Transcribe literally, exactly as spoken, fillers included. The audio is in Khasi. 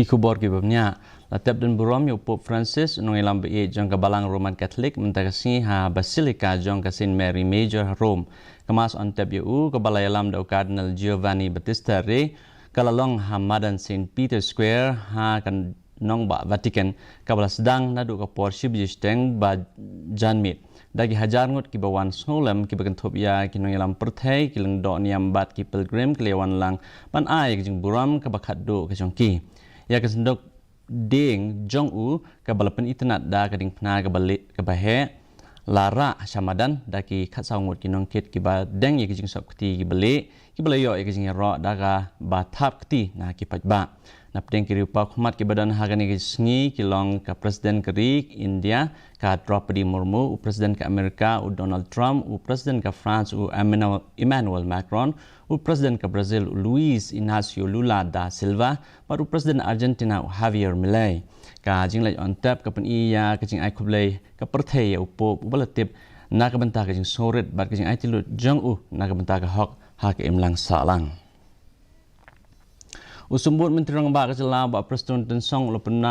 Ki khubor kiba bniah. La tep don burom ïa u Pope Francis, u nongïalam ba ïeit jong ka Balang Roman Catholic, mynta ka sngi ha Basilica jong ka Saint Mary Major ha Rome. Ka Mass yn tep ïa u, kaba la ïalam da u Cardinal Giovanni Battista Re, ka la long ha madan Saint Peter's Square ha ka nongbah Vatican, kaba la sdang naduh ka por shi baje shiteng ba janmiet. Da ki hajar ngut kiba wan sngewlem, kiba kynthup ïa ki nongïalam pyrthei, ki lyngdoh niam bad ki pilgrim, ki la wan lang ban ai ka jingburom kaba khatduh ka jong ki. Ïa ka synduk dieng jong u, kaba la pynitynnad da ka diengphna kaba leh, kaba heh, la rah sha madan da ki khatsaw ngut ki nongkit kiba deng ïa ki jingsop kti kiba leh, kiba la ïoh ïa ka jingïaroh da kaba thap kti na ki paidbah. Napdeng ki riewpawkhmat kiba don ha kane ka sngi ki long ka President ka ri India, ka Draupadi Murmu, u President ka Amerika, u Donald Trump, u President ka France, u Emmanuel, Emmanuel Macron, u President ka Brazil, u Luiz Inacio Lula da Silva, bad u President Argentina, u Javier Milei. Ka jingleit yn tep ka pyni ïa ka jingai khublei ka pyrthei ïa u Pope uba la tip na ka bynta ka jingsngewrit bad ka jingaiti lut jong u na ka bynta ka hok ha ka imlang sahlang. U Symbud Myntri Rangbah ka jylla, Bah Prestone Tynsong, u la pynbna